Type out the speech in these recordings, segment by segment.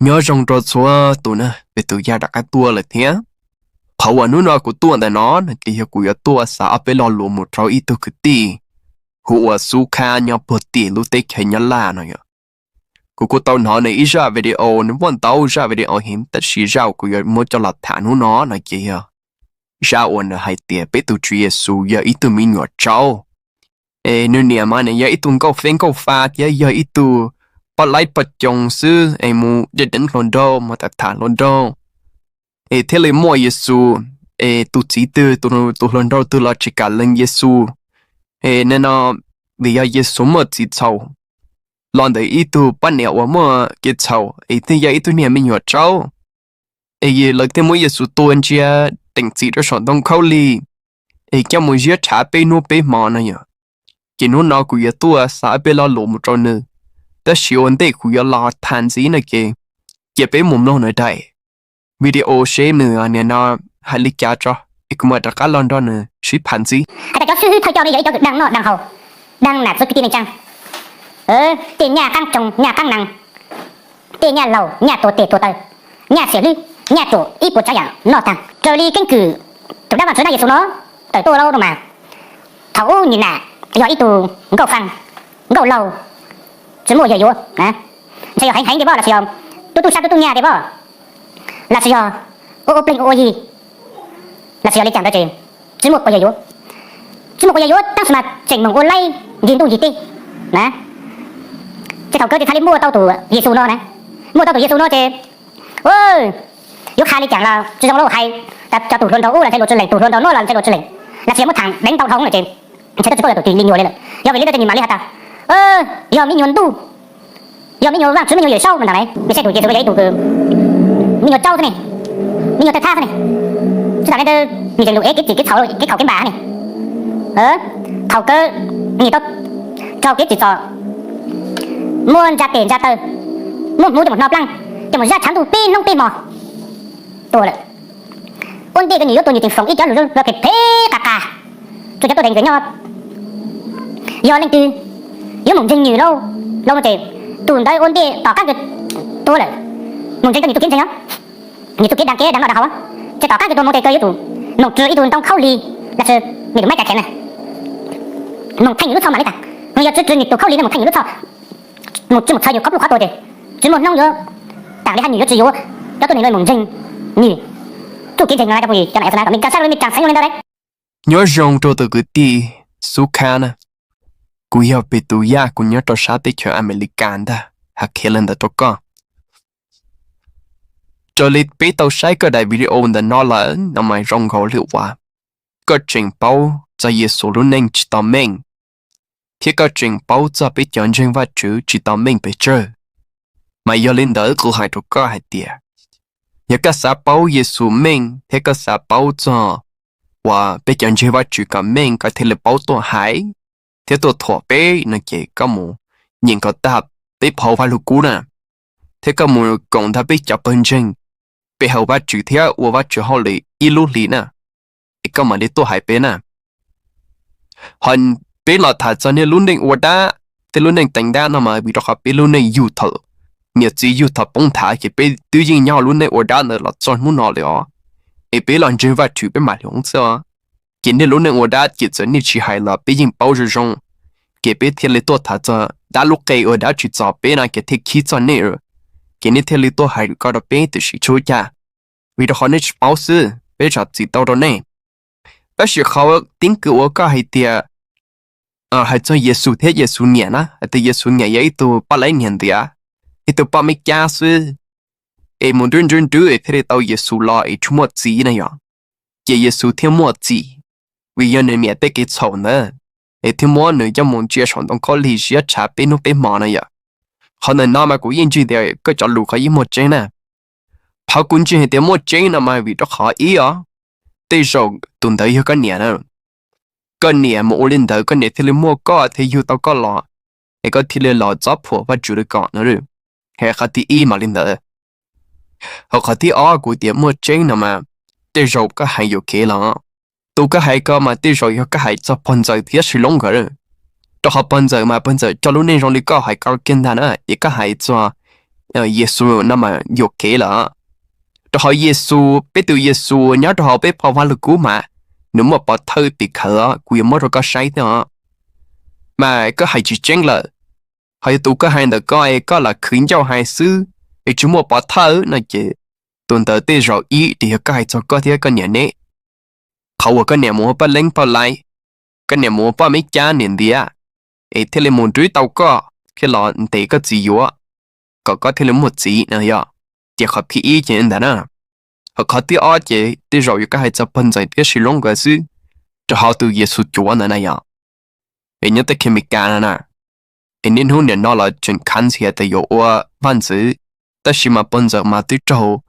Nyob zoo rau txhua tus na, peb tus yaj rov qab tuaj lawm thiab. Qhov uas hnub no kuv tuaj ntawm no no ces yog kuv yuav tuaj xa ob peb lo lus mus rau ib tug kwv tij hu ua Xub Khab nyob puag tim lub teb chaws Nyab Laj no yog. Kuv kuj tau hnov nws ib zaj video, nws muaj ntau zaj video heev, tab sis zaj uas kuv yuav muab coj los tham hnub no no ces yog zaj uas nws hais tias peb tus Tswv Yexus yog ib tug me nyuam tsaub. Es nws niam mas nws yog ib tug nkauj feb nkauj fa thiab yog ib tug poj laib poj coos xwb es mus de deev hluas nraug, mus tham tham hluas nraug. Es thiaj li muaj Yexus, es tus txiv twg, tus hluas nraug twg los tsis kam lees Yexus. Es nim no vim yog Yexus muaj txiv txhaum los ntawm ib tug poj niam uas muaj kev txhaum, es thiaj yog ib tug niag me nyuam tsaub. Es lawv thiaj muab Yexus tua ntsia teem txim rau saum ntoo khaub lig, es coj mus ziab tshav peb hnub peb hmo no yog. Ces hnub no kuv yuav tuaj xa ob peb lo lus mus rau nws, tab sis ua ntej kuv yuav los tham ntxiv no ces cia peb mus mloog nws daim video seb nws nim no hais li cas tso, es kuv mam rov qab los nrog nws sib tham ntxiv. Hais tias cov xib hwb thawj coj ne yog ib cov kws dag noj dag haus, dag nam txiv kwv tij neej tsaa, tej nyaj qaab tsoo nyaj qaab naas, tej nyaj laug nyaj tuag tes tuag taw, nyaj xiam hlwb, nyaj ruam ib puas tsav yaam noj taag. Raws li keeb kwm tus dab Vaajtswv dab Yexus no tawm tuaj lawm no mas, thaum ub nwg nam yog ib tug nkauj faa, nkauj laug, tsi muaj yawg yuav, ntshe yog heev heev tiag pob lossis yog tub tub sab tub tub nyag tiag pob, lossis yog ua ua plig ua ua yig, lossis yog li cas ntawd ces tsi muaj quas yawg yuav. Tsi muaj quas yawg yuav tab sis mas tseem moog ua laib ncig ntuj ncig teb. Ces thaum kawg ces txhad li muaj tau tus Yexus no na, muaj tau tus Yexus no ces yuav qha li cas los tsi zoo lawm, hais cov tug hluas nraug ub los ntshe luag tsi lees, tug hluas nraug nuav los ntshe luag tsi lees, lossis yog muab thaam deev ntau dhau no ces ntshe tub tsi poj yog tus lig nyuas li lawm. Yog vim li ntawd ces nwg mam li has tas yog me nyuam ntuj, yog me nyuam Vaajtswv me nyuam Yawm Saub mas ntag lauj. Vim saib tus Yexus yog ib tug kws me nyuam tsaub xwb ne, me nyuam tawg thab xwb ne, tsi taam le ntawd nwg tseem lug ev kev txim kev txhaum kev khaum kev npam ne. Thaum kawg nwg tau raug kev tsim txom, muaj ntsa tes ntsa taw, muaj hmuv coj mus hno plaab, coj mus zab tshav ntuj peb hnub peb hmo, tuag lawm. Ua ntej kws nwg yuav tuag nwg tseem foom ib cov lug phem phem qas qas rua cov tuab teev kws nyob. Yog leej twg yuav moog ntseeg nwg lauj, lauj no ces tus ntawd ua ntej tom qaab kws tuag lawm moog ntseeg rua nwg txuj kev ntseeg os, nwg txuj kev daag kev daag noj daag haus, ces tom qaab kws tuag moog tes kawg yuav tsum moog rua ib tug ntoo khaub lig lossis mej tus mab cai kheev na, moog theej nwg lub txhoj mam li taag. Nwg yog tsi rua nwg tus khaub lig no moog theej nwg lub txhoj, moog tsi moog txhawv nwg qhov pluj qhov tua ces tsi muaj noob yuav taam li hab nwg yuav tsi yuav cov tuab neeg no moog ntseeg nwg txuj kev ntseeg no. Mej kav sab mej caag xeev zoo li ntawd. Nyob zoo rua tus kwv tij Xub Khab na, kuv yog Pes Tus Yaj, kuv nyob rua sab teb chaws Amelikas ntag, has khiav le ntawd rua koj. Raws li peb tau saib koj daim video ntawm no lawm no mas zoo nkaus li uas koj tseem paub txog Yexus lub neej tsis tau meej, thiab koj tseem paub txog peb cov ntseeg Vajtswv tsis tau meej pes tsawg. Mas yog li ntawd kuv hais rua koj hais tias yog koj xav paub Yexus meej thiab koj xav paub txog uas peb cov ntseeg Vajtswv kom meej koj thiaj li paub tuaj hais thiab tuaj thuam peb no ces koj mus nyeem kom tag peb phau Vajluskub na, thiab koj mus koom ntag peb cov pawg ntseeg pe hawm Vajtswv thiab ua Vajtswv hauj lwm ib lub hli na, es koj mam li tuaj hais peb na. Ho peb los tham txog niaj lub neej ua dab thiab lub neej teev dab no mas vim rau qhov peb lub neej yug thaum niam txiv yug thaum poob nthav ces peb twb yeej nyob lub neej ua dab ntawd los txog hnub no lawm os. Es peb los ntseeg Vajtswv peb mam hloov xwb os. Ces niaj lub neej ua dab ces txawm nej tsis hais los peb yeej paub zoo zoo, ces peb thiaj li tuaj tham txog dab lub qe uas dab tsis txog peb no ces thiaj khib txog nej, ces nej thiaj li tuaj hais lus ko rau peb tiam sis tsis ua cas, vim rau qhov nej tsis paub xwb peb zam txim tau rau nej. Tab sis qhov teeb kwm uas koj hais tias hais txog Yexus thiab Yexus niam na, hais tias Yexus niam yog ib tug poj laib niam ntiav, ib tug poj me cab xwb, es mus nrub nrub nrub es thiaj li tau Yexus los es tsis muaj txiv na yog, ces Yexus thiaj muaj txim, vim yog nws niam tej kev txhaum ntawd, es thiaj muab nws coj mus ntsia saum ntoo khaub lig ziab tshav peb hnub peb hmo na yom. Qhov ntawm no mas kuv yeej ntseeg tias koj cov lus qhov yeej muaj tseeb na. Qhov kuv ntseeg hais tias muaj tseeb no mas vim rau qhov ib os, tej zaum tus ntawd yog koj niam na. Koj niam mus ua li ntawd koj niam thiaj li muaj koj thiaj yug tau koj los, es koj thiaj li los txob phuam Vajtswv li ko no. Hais qhov thib ib mas li ntawd. Ho qhov thib ob kuv tias muaj tseeb no mas, tej zaum koj hais yuam kev los, tus koj hais ko mas tej zaum yog koj hais txog pog ntxawm thiab sis loob nkawd, rau qhov pog ntxawm mas pog ntxawm coj lub neej zoo li koj hais ko kiag ntag na, es koj hais txog Yexus no mas yuam kev lawm. Rau qhov Yexus, peb tus Yexus nyob rau hauv peb phau Vajluskub mas nws muaj pov thawj tim khawv, kuv yuav muab rau koj saib thiab os. Mas koj hais tsis tseeb lawm, ho yog tus koj hais ntawm koj es koj lam khwv ncauj hais xwb es tsis muaj pov thawj no ces tus ntawd tej zaum ib ces yog koj hais txog koj thiab koj niam neb. Qhov uas koj niam mus ua poj leeb poj laib, koj niam mus ua poj meb cab niam ntiav, es thiaj li mus nrhiav tau koj thiaj los ntes koj txiv yuav, kom koj thiaj li muaj txiv no yog. Ces qhov thib ib ces ntawd na. Ho qhov thib ob ces tej zaum yog koj hais txog pog ntxawm thiab Siloob nkawd xwb, rau hauv tus Yexus cuav ntawd na yog. Es nyob tej Kemelikas no na, es niaj hnub nim no los tseem khav ntxhias tias yuav ua vaj ntxwv, tab sis mas pog ntxawm mas twb raug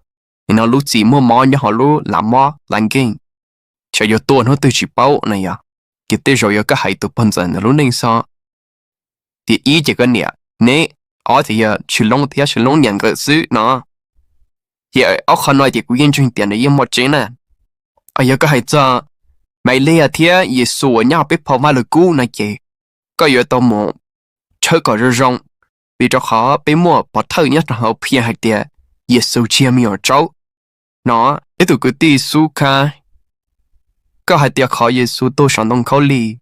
no lub txim muaj mob nyob hauv lub lav mob lav nkeeg, xyov yuav tua hnub twg tsis paub no yog. Ces tej zaum yog koj hais tus pog ntxawm ntawd lub neej xwb. Tiam ib ces koj niam neb, ob ces yog Siloob thiab Siloob niam nkawd xwb no. Ces ob qhov no ces kuv yeej ntseeg tias nws yeej muaj tseeb na. Yog koj hais txog Maivliag thiab Yexus uas nyob peb phau Vajluskub no ces koj yuav tau mus tshawb kom zoo zoo, vim rau qhov peb muaj pov thawj nyob rau hauv phiaj hais tias Yexus tsis yog me nyuam tsaub no. Ib tug kwv tij xub khab, koj hais tias qhov Yexus tuag saum ntoo khaub lig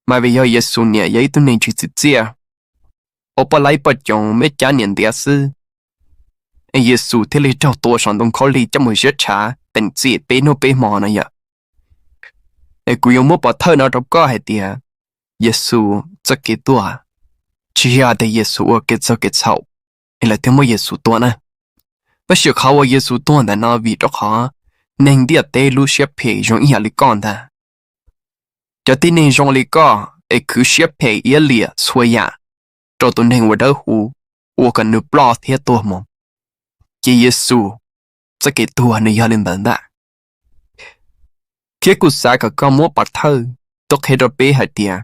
mas vim yog Yexus niam yog ib tug neeg tsis txim txiaj, ua poj laib poj coom meb cab niam ntiav xwb, es Yexus thiaj li raug tua saum ntoo khaub lig coj mus ziab tshav teem txim peb hnub peb hmo no yom. Es kuv yuav muab pov thawj no rau koj hais tias Yexus txoj kev tuag tsis yog tias Yexus ua kev txog kev txhaum es lawv thiaj muab Yexus tua na. Tab sis qhov uas Yexus tuag ntawm no vim rau qhov neeg ntiaj teb lub siab phem zoo ib yam li koj ntag. Cov tib neeg zoo li koj es khwv siab phem iab liam txhua yam rau tus neeg uas dawb huv, ua kom nws ploj thiab tuag mus. Ces Yexus txoj kev tuag nws yog li ntawd ntag. Thiab kuv xav kom koj muab pov thawj tuaj qhia rau peb hais tias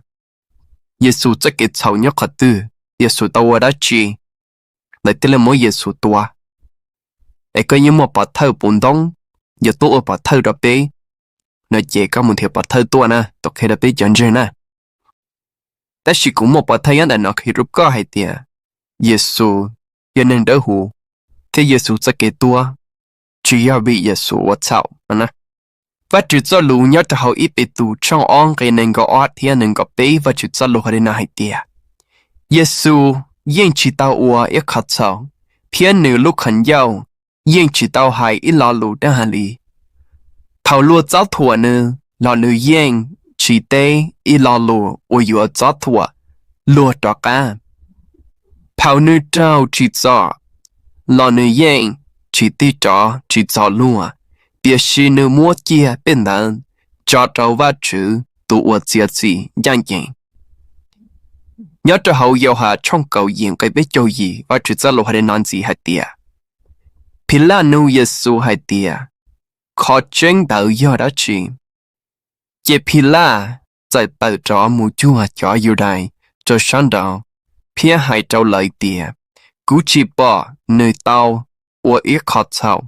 Yexus txoj kev txhaum nyob qhov twg, Yexus tau ua dab tsi lawv thiaj li muab Yexus tua. Es koj yeej muaj pov thawj puv ntoob, yuav tuaj ua pov thawj rau peb no ces koj mus nrhiav pov thawj tuaj na tuaj qhia rau peb cov ntseeg na. Tab sis kuv muaj pov thawj nyob ntawm no qhia rau koj hais tias Yexus yog neeg dawb huv, thiab Yexus txoj kev tuag tsis yog vim Yexus ua txhaum no na. Vajtswv txoj lus nyob rau hauv ib Petus tshooj ob nqe nees nkaum ob thiab nees nkaum peb, Vajtswv txoj lus hais li no hais tias, Yexus yeej tsis tau ua ib qho txhaum, thiab nws lub qhov ncauj yeej tsis tau hais ib lo lus dab ha li. Thaum luag txob thuam nws los nws yeej tsis teb ib lo lus uas yuav txob thuam luag rov qab. Thaum nws raug tsim txom los nws yeej tsis tig rov tsim txom luag, tiam sis nws muab ciaj pej ntawd tso rau Vajtswv tus uas txiav txim ncaj ncees. Nyob rau hauv Yauhas tshooj kaum yim nqe peb caug yim, Vajtswv txoj lus hais li no ntxiv hais tias, Philaj nug Yexus hais tias, Qhov tseeb ntawd yog dab tsi? Ces Philaj txawm tawm rov mus cuag cov Yudais rau sab nraud, thiab hais rau lawv tias, Kuv tsis pom nws tau ua ib qho txhaum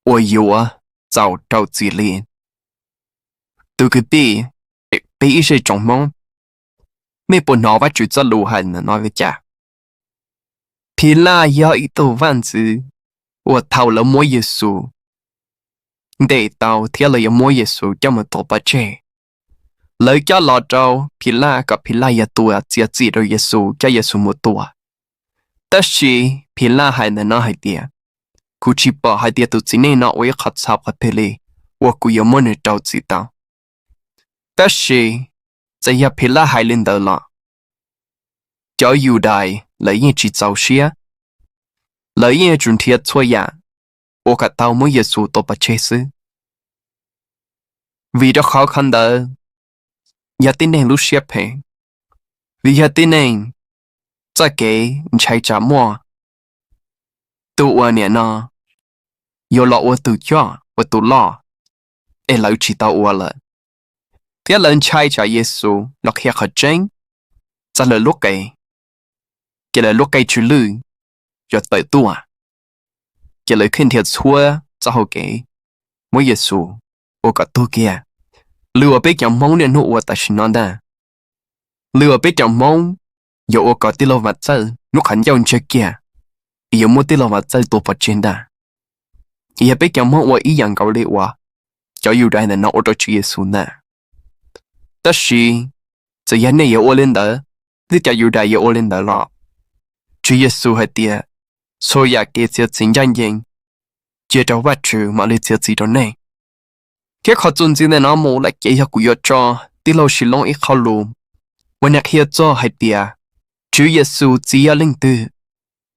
uas yuav txaus rau txim li. Tus kwv tij, peb ib zej tsoom Hmoob, mej puas hnov Vajtswv txoj lus hais ntawm no li cas? Philaj yog ib tug vaj ntxwv uas thaum lawv muab Yexus ntes tau thiab lawv yuav muab Yexus coj mus tua pov tseg, lawv coj los rau Philaj kom Philaj yog tus txiav txim rau Yexus coj Yexus mus tua. Tab sis Philaj hais ntawm no hais tias, Kuv tsis pom hais tias tus txiv neej no ua ib qho txhaum qhov twg li uas kuv yuav muab nws rau txim tau. Tab sis txawm yog Philaj hais li ntawd los cov Yudais lawv yeej tsis txaus siab, lawv yeej yuav tsum nrhiav txhua yam ua kom tau muab Yexus tua pov tseg xwb. Vim rau qhov qhov ntawd yog tib neeg lub siab phem, vim yog tib neeg txoj kev ntshai tsam muaj tus uas nim no yuav los ua tus coj ua tus loj, es lawv tsis tau ua lawm. Thiab lawv ntshai tsam Yexus los qhia qhov tseeb txog lawv lub qe, ces lawv lub qe tsw lwj yuav tawm tuaj, ces lawv thiaj nrhiav txhua txoj hau kev muab Yexus ua kom tuag kiag. Lwm uas peb cov Hmoob niaj hnub ua tam sim no ntag, lwm uas peb cov Hmoob yuav ua kom tij laug Vam Txawj lub qhov ncauj ntseg kiag, es yuav muab tij laug Vaj Txawj tua pov tseg ntag. Ces yog peb cov Hmoob ua ib yam nkaus li uas cov Yudais ntawm no ua rau Tswv Yexus ntag. Tab sis txawm yog nej yuav ua li ntawd, thiab cov Yudais yuav ua li ntawd los Tswv Yexus hais tias txhua yam kev txiav txim ncaj ncees cia rau Vajtswv mam li txiav txim rau nej. Thiab qhov txuas ntxiv ntawm no mus lawm ces yog kuv yuav tso tij laug Sis Loob ib qho lus uas nws qhia txog hais tias Tswv Yexus txiv yog leej twg,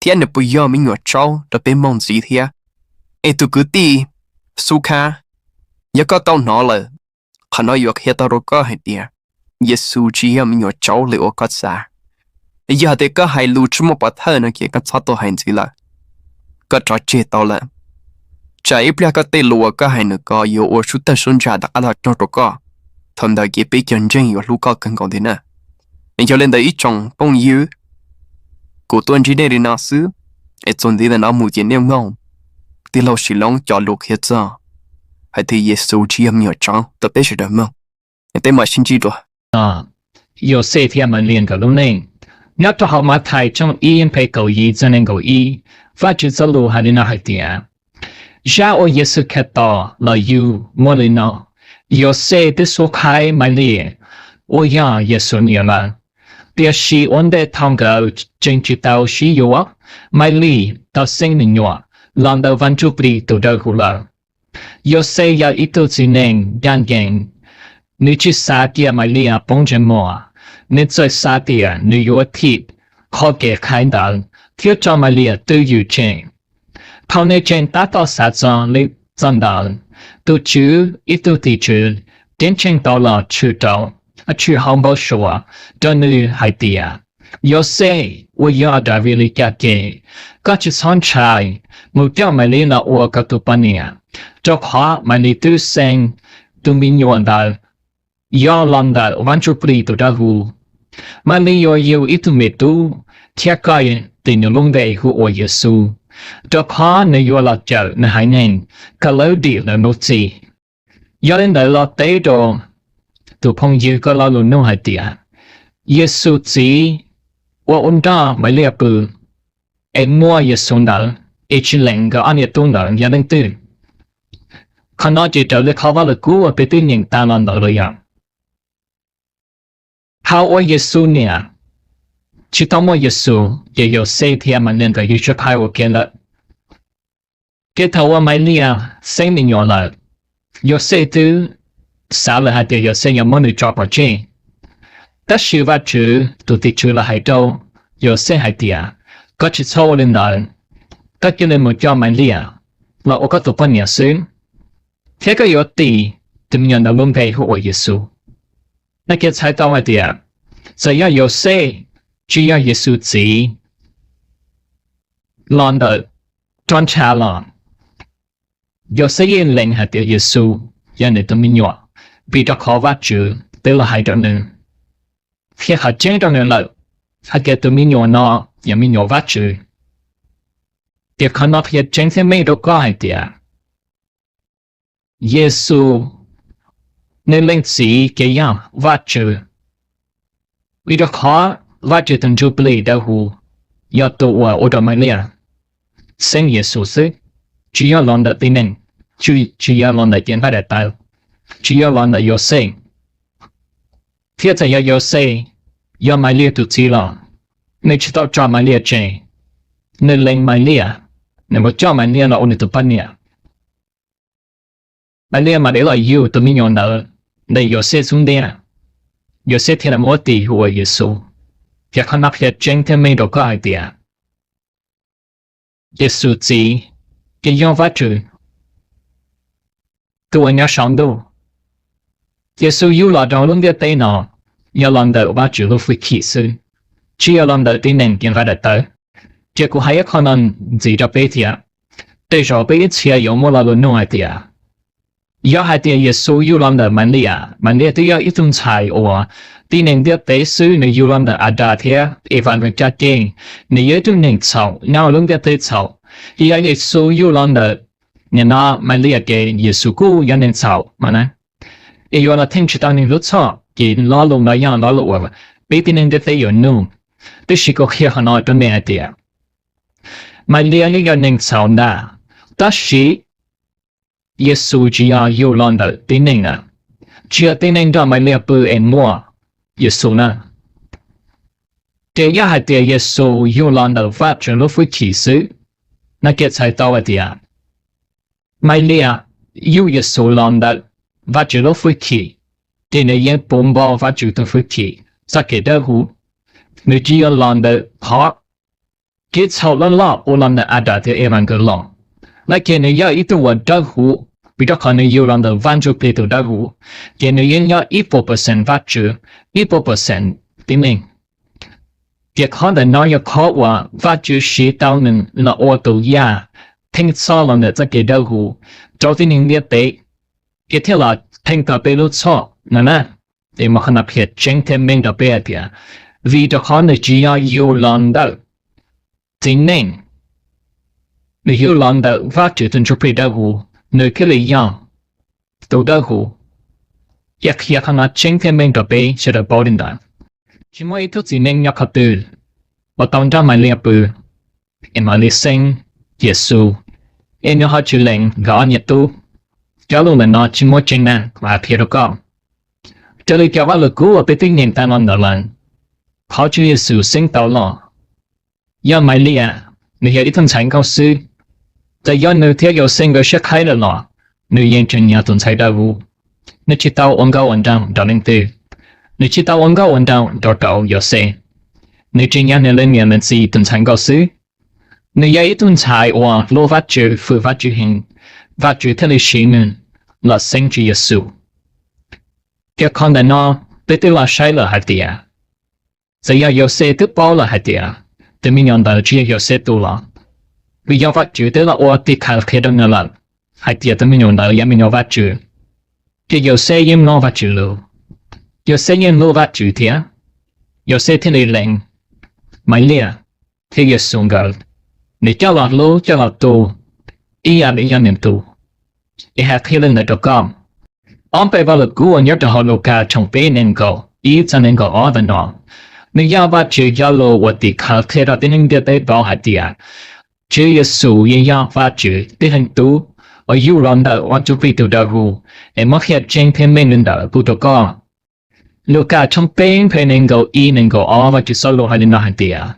thiab nws puas yog me nyuam tsaub rau peb Hmoob ntxiv thiab. Es tus kwv tij Xub Khab, yog koj tau hnov lawm, qhov no yuav qhia tau rau koj hais tias Yexus tsis yog me nyuam tsaub li uas koj xav. Yog hais tias koj hais lus tsis muaj pov thawj no ces koj txhob tuaj hais ntxiv lawm, koj rov tseg tau lawm. Tsam ib pliag koj tej lus uas koj hais ntawd ko yuav ua sub tawg sub ntsa tom qab los raug rau koj, thaum ntawd ces peb cov ntseeg yuav hlub koj kawg nkaus ntiag na. Yog li ntawd ib tsoom phooj ywg, kuv tuaj ntsib nej li no xwb, es txuas ntxiv ntawm no mus ces nej mloog tij laug Sis Loob cov lus qhia txog hais tias Yexus tsis yog me nyuam tsaub rau peb sawv daws mloog. Peb mam sib ntsib dua. Yauxej thiab Malis nkawd lub neej. Nyob rau hauv Mathais tshooj ib nqe kaum yim txog nees nkaum ib, Vajtswv txoj lus hais li no hais tias, zaj uas Yexus Khetos los yug muaj li no: Yauxej twb xub qhaib Malis uas yog Yexus niam lawm, tiam sis ua ntej thaum nkawd tseem tsis tau sib yuav, Malis tau xeeb me nyuam los ntawm Vaj Ntsujplig tus dawb huv lawm. Yauxej yog ib tug txiv neej ncaj ncees, nws tsis xav cia Malis poob ntsej muag, nws txawm xav tias nws yuav thim qhov kev qhaib ntawd thiab tso Malis twj ywm tseg. Thaum nws tseem tab tom xav txog li txog ntawd, tus Tswv ib tug tim tswv ceeb tsheej tau los tshwm rau, tshwm hauv npau suav rau nws hais tias, Yauxej uas yog Daviv li caj ces, koj tsis txhob ntshai mus coj Malis los ua koj tus poj niam, rau qhov Malis twb xeeb tus me nyuam ntawd yog los ntawm Vaj Ntsujplig tus dawb huv. Malis yuav yug ib tug me tub, thiab koj tis nws lub npe hu ua Yexus, rau qhov nws yuav los cawm nws haiv neeg kom lawv dim lawv lub txim. Yog li ntawd los teb rau tus phooj ywg ko lo lus nug hais tias, Yexus txiv uas ua nroj Malis pw es muaj Yexus ntawd es tsis lees nkawd ob niam tub ntawd yog leej twg? Qhov no ces raws li qhov Vajluskub uas peb twb nyeem tas los ntawd los yog, thaum uas Yexus niam tsis tau muaj Yexus ces Yauxej thiab Malis nkawd yug tshuaj qhaib ua ke lawm. Ces thaum uas Malis xeeb me nyuam lawm, Yauxej twb xav lawm hais tias Yauxej yuav muab nws tso pov tseg. Tab sis Vajtswv tus tim tswv los hais rau Yauxej hais tias, koj tsis txhob ua li ntawd, koj cia li mus coj Malis los ua koj tus poj niam xwb, thiab koj yuav tis tus me nyuam ntawd lub npe hu ua Yexus. No ces txhais tau hais tias, txawm yog Yauxej tsis yog Yexus txiv los ntawm roj ntsha los, Yauxej yeej lees hais tias Yexus yog nws tus me nyuam, vim rau qhov Vajtswv twb los hais rau nws, qhia qhov tseeb rau nws lawm hais tias tus me nyuam no yog me nyuam Vajtswv. Ces qhov no qhia tseeb thiab meej rau koj hais tias Yexus, nws leej txiv ces yog Vajtswv, vim rau qhov Vajtswv tus Ntsujplig dawb huv yog tus uas ua rau Malis xeeb Yexus xwb, tsis yog los ntawm tib neeg, tsis yog los ntawm cev nqaij daim tawv, tsis yog los ntawm Yauxej. Thiab txawm yog Yauxej yog Malis tus txiv los, nws tsis tau tso Malis tseg, nws lees Malis, nws mus coj Malis los ua nws tus poj niam. Malis mam li los yug tus me nyuam ntawd ntawm Yauxej xub ntiag, Yauxej thiaj li muab tis hu ua Yexus. Ces qhov no qhia tseeb thiab meej rau koj hais tias Yexus txiv ces yog Vajtswv, tus uas nyob saum ntuj. Yexus yug los rau lub ntiaj teb no yog los ntawm Vajtswv lub hwj chim xwb, tsis yog los ntawm tib neeg cev nqaij daim tawv. Ces kuv hais ib qho no ntxiv rau peb thiab, tej zaum peb ib txhia yuav muaj lo lus nug hais tias, yog hais tias Yexus yug los ntawm Malis, Malis twb yog ib tug ntxhais uas tib neeg ntiaj teb xwb, nws yug los ntawm Adas thiab Evas lawv caj ces, nws yog ib tug neeg txhaum nyob lub ntiaj teb txhaum. Yog Yexus yug los ntawm nim no Malis ces Yexus kuj yog neeg txhaum mas na. Es yuav los theej tsis tau nws lub txhoj, ces lo lus no yog lo lus uas peb tib neeg ntiaj teb yuav nug. Tab sis kuv qhia qhov no rau nej hais tias, Maivliag yeej yog neeg txhaum ntag, tab sis Yexus tsis yog yug los ntawm tib neeg na, tsis yog tib neeg nrog Maivliag pw es muaj Yexus na. Ces yog hais tias Yexus yug los ntawm Vajtswv lub hwj chim xwb, no ces txhais tau hais tias Maivliag yug Yexus los ntawm Vajtswv lub hwj chim, ces nws yeej puv npo Vajtswv tus hwj chim txoj kev dawb huv. Nws tsis yog los ntawm qhov kev txhaum loj loj uas los ntawm Adas thiab Evas nkawd los, no ces nws yog ib tug uas dawb huv, vim rau qhov nws yug los ntawm Vaj Ntsuj Plig tus dawb huv, ces nws yeej yog ib puas percent Vajtswv, ib puas percent tib neeg. Ces qhov ntawm no yog qhov uas Vajtswv siv tau nws los ua tus yaj theej txhoj los ntawm txoj kev dawb huv rau tib neeg ntiaj teb, ces thiaj los theej tau peb lub txhoj no na. Ces muaj qhov no qhia tseeb thiab meej rau peb hais tias, vim rau qhov nws tsis yog yug los ntawm tib neeg, nws yug los ntawm Vajtswv tus Ntsuj Plig dawb huv, nws thiaj li yog tus dawb huv. Ces qhia qhov no tseeb thiab meej rau peb sawv daws paub li ntawd. Tsis muaj ib tug txiv neej nyob qhov twg uas tau nrog Maivliag pw es mam li xeeb Yexus, es nws ho tsis lees nkawd ob niam tub. Cov lus ntawm no tsis muaj tseeb na, kuv hais qhia rau koj. Raws li cov vaj lug kub uas peb twb nyeem tag no ntawd lawm, qhov Tswv Yexus xeeb tau los, yog Maivliag nws yog ib tug ntxhais nkauj xwb, txawm yog nws thiab Yauxej nkawd siab qhaib lawm los nws yeej tseem yog tus ntxhais dawb huv. Nws tsis tau ua nkauj ua nraug nrog leej twg, nws tsis tau ua nkauj ua nraug nrog rau Yauxej. Nws tseem yog nws leej niam leej txiv tus ntxhais nkauj xwb. Nws yog ib tug ntxhais uas hlub Vajtswv, hwm Vajtswv heev, Vajtswv thiaj li siv nws los xeeb Tswv Yexus. Ces qhov ntawm no peb twb los saib lawm hais tias, txawm yog Yauxej twb paub lawm hais tias tus me nyuam ntawd tsis yog Yauxej tug los, vim yog Vajtswv twb los ua tim khawv qhia rau nws lawm hais tias tus me nyuam ntawd yog me nyuam Vajtswv, ces Yauxej yeej mloog Vajtswv lus, Yauxej yeej hlub Vajtswv thiab, Yauxej thiaj li lees Maivliag thiab Yexus nkawd, nws coj los hlub coj los tu ib yam li yog nws tug. Es hais qhia li ntawd rau koj, ob npe vaj lug kub uas nyob rau hauv Lukas tshooj peb nees nkaum ib txog nees nkaum ob ntawm no, nws yog Vajtswv cov lus uas tim khawv qhia rau tib neeg ntiaj teb paub hais tias Tswv Yexus yeej yog Vajtswv Tib Leeg Tub uas yug los ntawm Vaj Ntsuj Plig tus dawb huv, es muab qhia tseeb thiab meej li ntawd pub rau koj. Lukas tshooj peb nqe nees nkaum ib nees nkaum ob, Vajtswv txoj lus hais li no hais tias,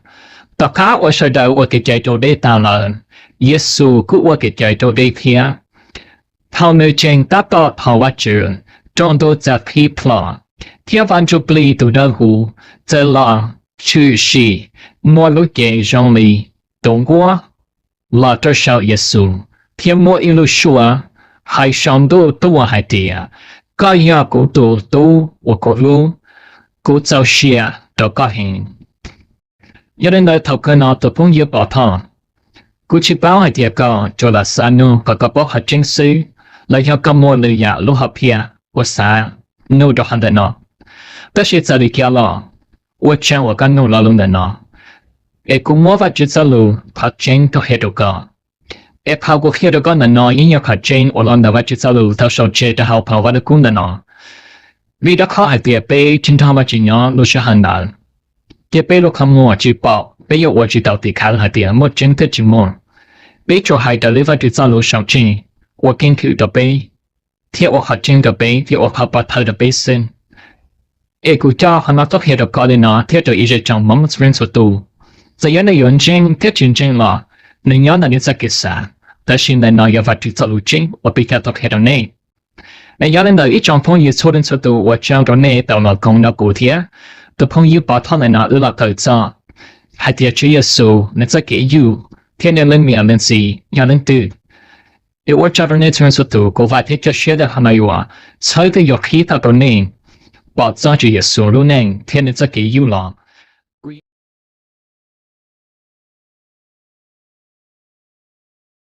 tom qab uas sawv daws ua kev cai raus dej tas lawm, Yexus kuj ua kev cai raus dej thiab. Thaum nws tseem tab tom thov Vajtswv, rau ntuj txawm qhib plho, thiab Vaj Ntsuj Plig tus dawb huv txawm los tshwm sim muaj lub cev zoo li tus nquab los rau saum Yexus, thiab muaj ib lub suab hais saum ntuj tuaj hais tias, koj yog kuv tus Tub uas kuv hlub, kuv txaus siab rau koj heev. Yog li ntawd thaum kawg no tus phooj ywg Pov Thoj, kuv tsis paub hais tias koj tsuas lam xav nug kom koj paub qhov tseeb xwb, los yog koj muaj lwm yam lub hom phiaj uas xav nug rau qhov ntawm no. Tab sis txawm li cas los, ua tsaug uas koj nug lo lus ntawm no, es kuv muab Vajtswv txoj lus qhov tseeb tuaj qhia rau koj. Es qhov kuv qhia rau koj ntawm no yeej yog qhov tseeb uas los ntawm Vajtswv txoj lus tau sau tseg rau hauv phau Vaj Lug Kub ntawm no. Vim rau qhov hais tias peb tsis nrog Vajtswv nyob lub sij hawm ntawd, ces peb lub qhov muag tsis pom, peb yuav ua tsis tau tim khawv hais tias muaj tseeb thiab tsis muaj. Peb tsuas hais raws li Vajtswv txoj lus sau tseg ua keeb kwm rau peb, thiab ua qhov tseeb rau peb, thiab ua qhov pov thawj rau peb xwb. Es kuv coj qhov no tuaj qhia rau koj li no thiab rau ib zej tsoom Hmoob txhua leej txhua tus. Txawm yog nej yuav ntseeg thiab tsis ntseeg los, nws nyob ntawm nej txoj kev xav, tab sis ntawm no yog Vajtswv txoj lus tseeb uas peb coj tuaj qhia rau nej. Es yog li ntawd ib tsoom phooj ywg txhua leej txhua tus, ua tsaug rau nej tau los koom nrog kuv thiab tus phooj ywg Pov Thoj ntawm no wb los kawm txog hais tias Tswv Yexus nws txoj kev yug thiab nws leej niam leej txiv yog leej twg. Es ua tsaug rau nej txhua leej txhua tus, kuv vam thiab cia siab tias qhov no yuav txhawb thiab yuav qhib tau rau nej pom txog Tswv Yexus lub neej thiab nws txoj kev yug los